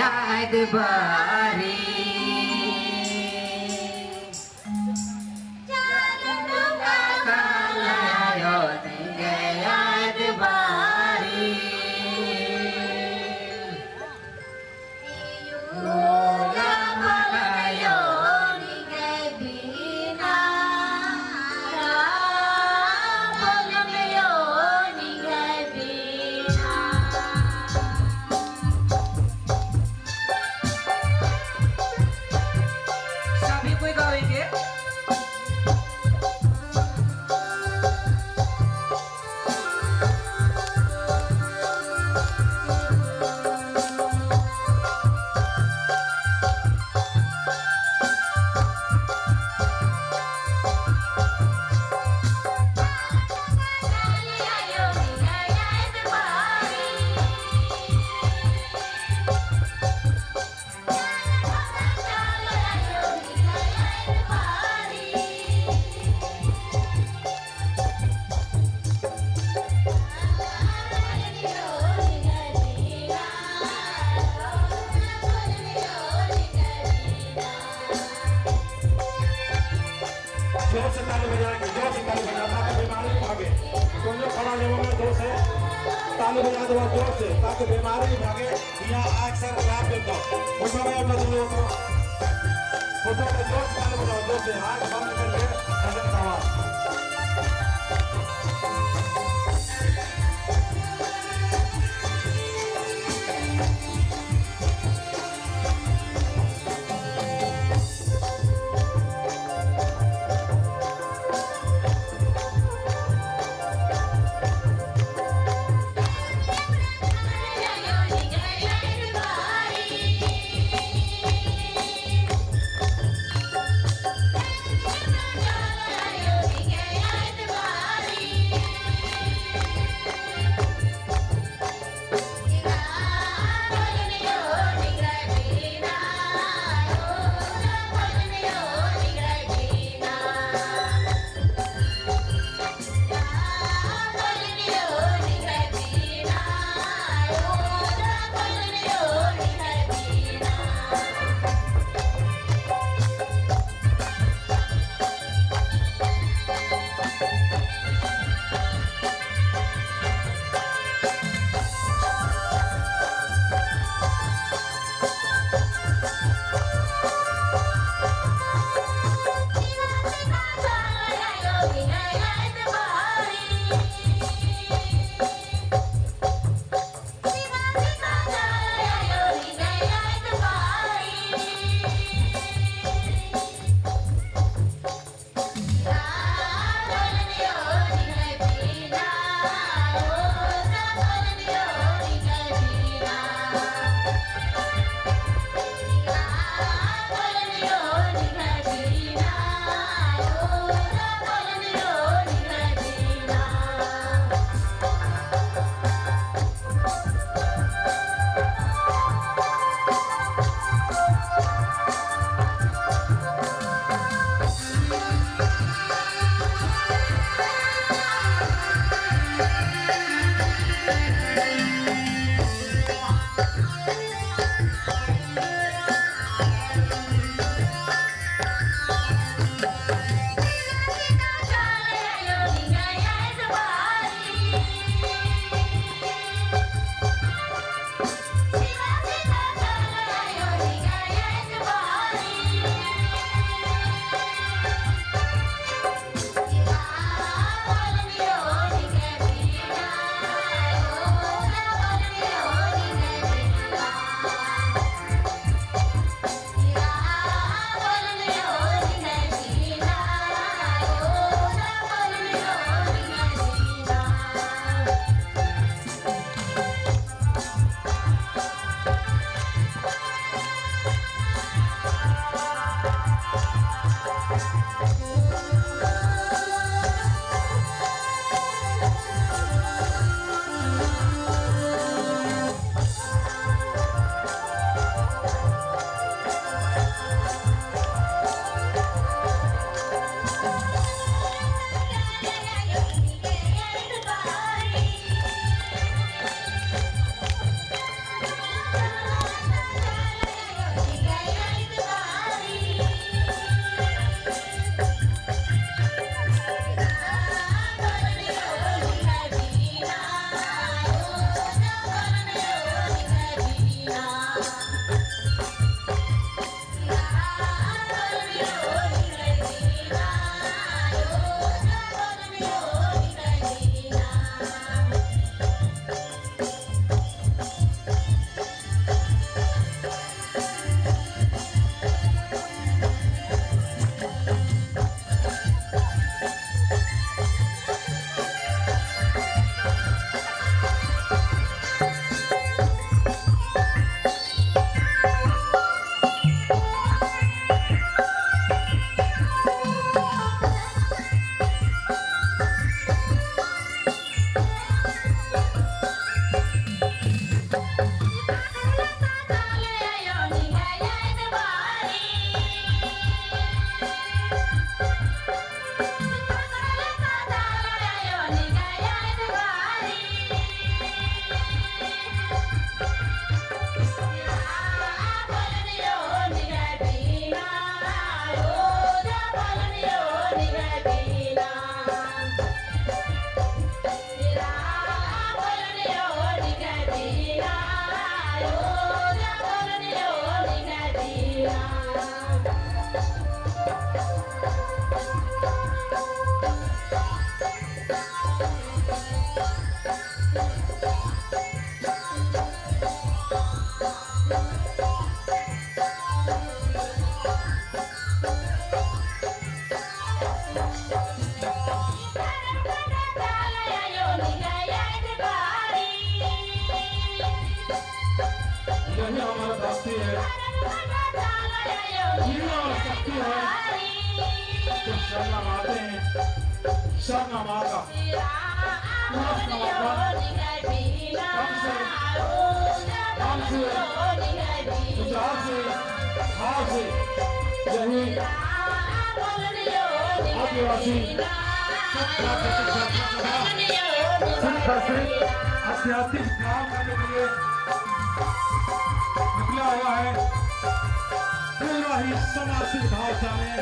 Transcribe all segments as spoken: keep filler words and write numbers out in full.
आद बारी। चार डोंगा काला आयो निंगे आद बारी। सभी कोई गावेंगे। जोर से ताली बजाएंगे, जोर से ताली बजाएंगे, ताकि बीमारी भागे। तुम लोग खड़ा लेवो में जोर से ताली बजा दो, जोर से, ताकि बीमारी भागे। यहाँ अक्सर खराब करता। उठो भाई, उठो, तुम लोग उठो। उठो, जोर से ताली बजाओ, जोर से, हाथ बंद करके भजन गावा। यही हमारा भक्ति है, यही हमारा शक्ति है। तो शरण आते हैं, शरण माता। कम से, कम से, विचार से, भाव से, यही आदिवासी आध्यात्मिक गांव करने के लिए निकला हुआ है। पूरा ही समाज से भाव जाने।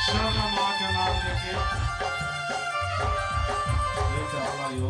शरण माँ के नाम लेके ये चाला यो।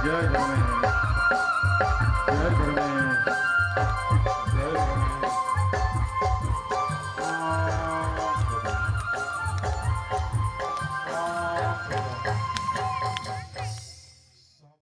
जय धर्मेश।